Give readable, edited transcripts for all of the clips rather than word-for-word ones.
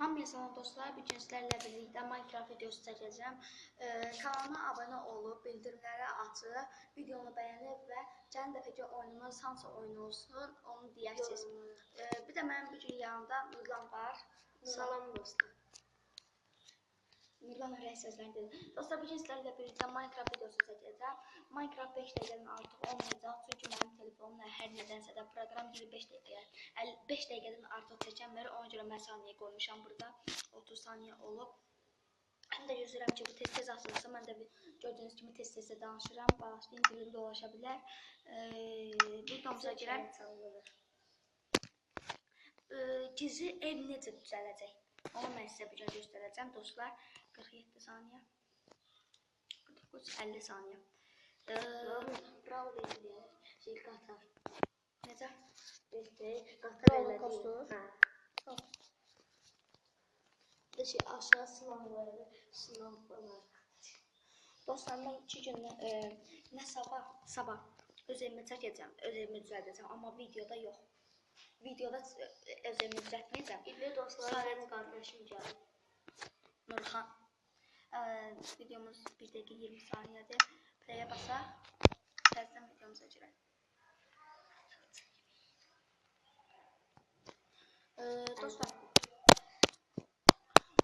Hamıya salam dostlar, bu gün sizlərlə birlikdə Minecraft videosu çəkəcəm. Kanalıma abunə olub, bildirimləri açıb, videonu bəyənib və gəlin dəfəki oyunumuz hansı oyun olsun, onu deyərsiniz. Bir də mənim bu gün yanımda Nurlan var. Salam dostlar. Nurlan ürək sözlərini dedi. Dostlar, bu gün sizlərlə birlikdə Minecraft videosu çəkəcəm. Minecraft 5 dəqiqədən artıq olmayacaq. Çünki mənim telefonumla hər nədənsə də proqram 25 dəqiqəyə, 5 dəqiqədən artıq çəkəmir. Ona görə mən saniyə qoymuşam burada. 30 saniyə olub. Həm də gözləyirəm ki, bu tez-tez açılsa, mən də gördüyünüz kimi tez-tez də danışıram. Bağışlayın, dilim dolaşa bilər. Videomuza girək. Gizli ev necə düzələcək? Onu mən sizə bu gün göstərəcəm dostlar. 47 saniyə. 49, 50 saniyə. Bravo deyil, şey qatar. Necə? Qatar Roller elə coaster. deyil. Hə. Bir də şey aşağı sınavları, sınavlar. Dostlar, mən 2 gün nə sabah öz evimi çəkəcəm, öz evimi düzəldəcəm, amma videoda yox. Videoda öz evimi düzəltməyəcəm. İndi dostlar, mənim qardaşım gəldi. Nurxan. Videomuz 1 dəqiqə 20 saniyədir. Play'ə basaq. Təzədən videomuza girək.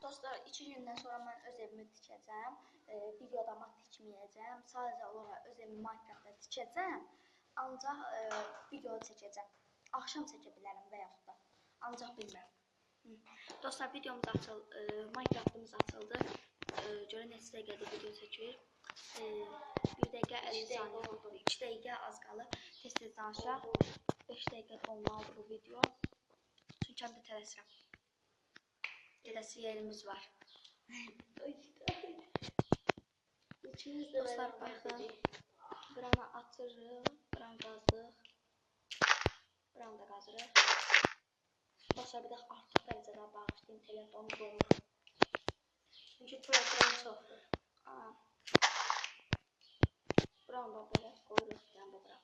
Dostlar, 2 gündən sonra mən öz evimi tikəcəm. Videoda amma tikməyəcəm. Sadəcə olaraq öz evimi Minecraftda tikəcəm. Ancaq video çəkəcəm. Axşam çəkə bilərəm və yaxud da. Ancaq bilmirəm. Dostlar, videomuz açıldı, Minecraftımız açıldı. Görə neçə dəqiqədir video çəkirik. 1 dəqiqə 50 saniyə oldu. 2 dəqiqə az qalır. Tez-tez danışaq. 5 dəqiqə olmalıdır bu video. Çünki həm də tələsirəm. Gedəsi yerimiz var. Dostlar, baxın. Buranı açırıq, buranı qazdıq. Buranı da qazırıq. Dostlar, bir də artıq dərəcədə bağışlayın, telefonu donur. Çünki proqram çoxdur. Buranı da belə qoyuruq, yəni bu bura.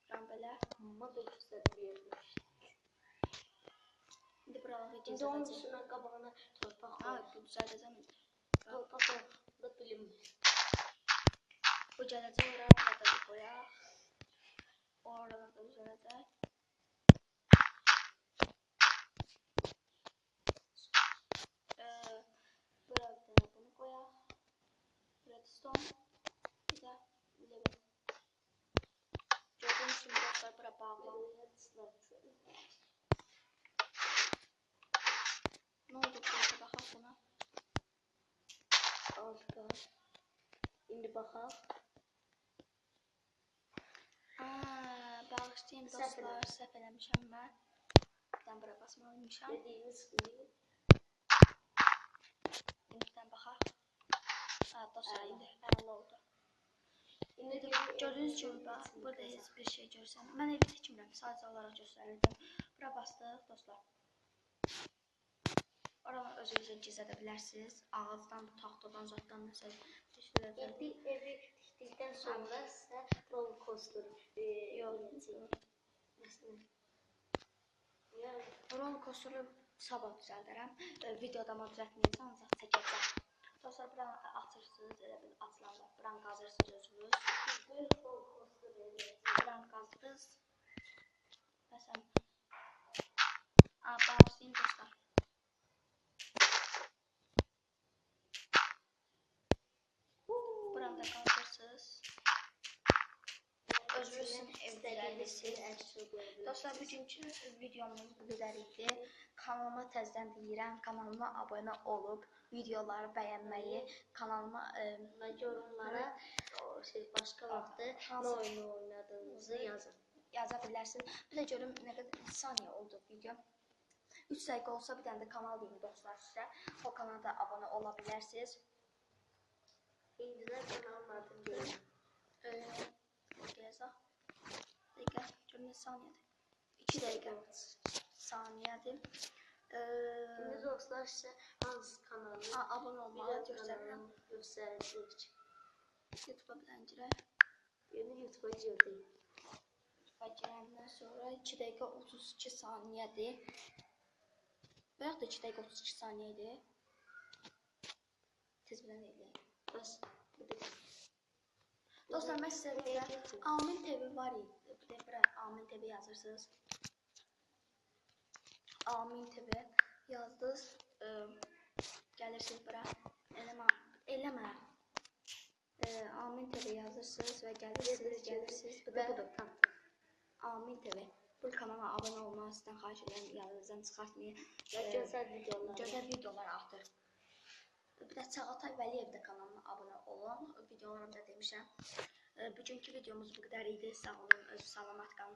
Buranı belə. Amma da göstərib yermiş. İndi buraları İndi onun gizlədəcəm. üstünə qabağına torpaq qoy. Düzəldəcəm indi. Torpaq da bilinmir. Bu gələcək ora, burada da qoyaq. Oradan da düzələcək. Bura bir dənə bunu qoyaq. Redstone. Bir də level. Gördüyünüz kimi dostlar, bura bağlanır. Nə oldu? Burada baxaq buna. Az qal. İndi baxaq. Bağışlayın dostlar, səhv eləmişəm mən. Bir dənə bura basmalıymışam. Dediyimiz kimi. İndi bir dənə baxaq. Dostlar, indi əla oldu. İndi gördüyünüz kimi bax, burada heç bir şey görsəm. Mən evi tikmirəm, sadəcə olaraq göstərirdim. Bura bastıq dostlar. Oranı özünüzə gizlədə bilərsiniz. Ağacdan, taxtadan, zaddan nəsə düzələcək. İndi evi tikdikdən sonra sizə roller coaster yox. Məsələn. Roller coasteru sabah düzəldərəm. Videoda amma düzəltməyəcəm, ancaq çəkəcəm. Dostlar, buranı açırsınız, elə bil açılanda buranı qazırsınız özünüz. Böyük roller coaster eləyəcək. Buranı qazdınız. Məsələn, bağışlayın dostlar. Buranı da qazırsınız. Özünüz üçün ev düzəldirsiniz. Dostlar, bugünkü videomuz bu qədər idi. Kanalıma təzədən deyirəm, kanalıma abunə olub, videoları bəyənməyi, kanalıma yorumlara başqa vaxtı nə oyunu oynadığınızı yazın. Yaza bilərsiniz. Bir də görüm nə qədər saniyə oldu video. 3 dəqiqə olsa bir dənə də kanal deyim dostlar sizə. O kanala da abunə ola bilərsiniz. İndi də kanalın adını deyim. Yazaq. Dəqiqə, görüm nə saniyədir. 2 dəqiqə saniyədir. İndi dostlar sizə hansı kanalı abunə olmağı göstərirəm. Göstərəcək. YouTube'a bir dənə girək. Yeni YouTube'a girdik. YouTube'a girəndən sonra 2 dəqiqə 32 saniyədir. Bayaq da 2 dəqiqə 32 saniyə idi. Tez bilən eləyək. Bəs bu da. Dostlar, mən sizə deyirəm, Amin TV var idi. Bir də bura Amin TV yazırsınız. Amin TV yazdınız. Gəlirsiniz bura. Eləmə, eləmə. Amin TV yazırsınız və gəlirsiniz, gəlirsiniz. Bu da Və budur, tam. Amin TV. Bu kanala abunə olmağı sizdən xahiş edirəm, yadınızdan çıxartmayın. Və gözəl videolar. Gözəl videolar atır. Bir də Çağatay Vəliyev də kanalına abunə olun. Videolarımda demişəm. Bugünkü videomuz bu qədər idi. Sağ olun, öz salamat qalın.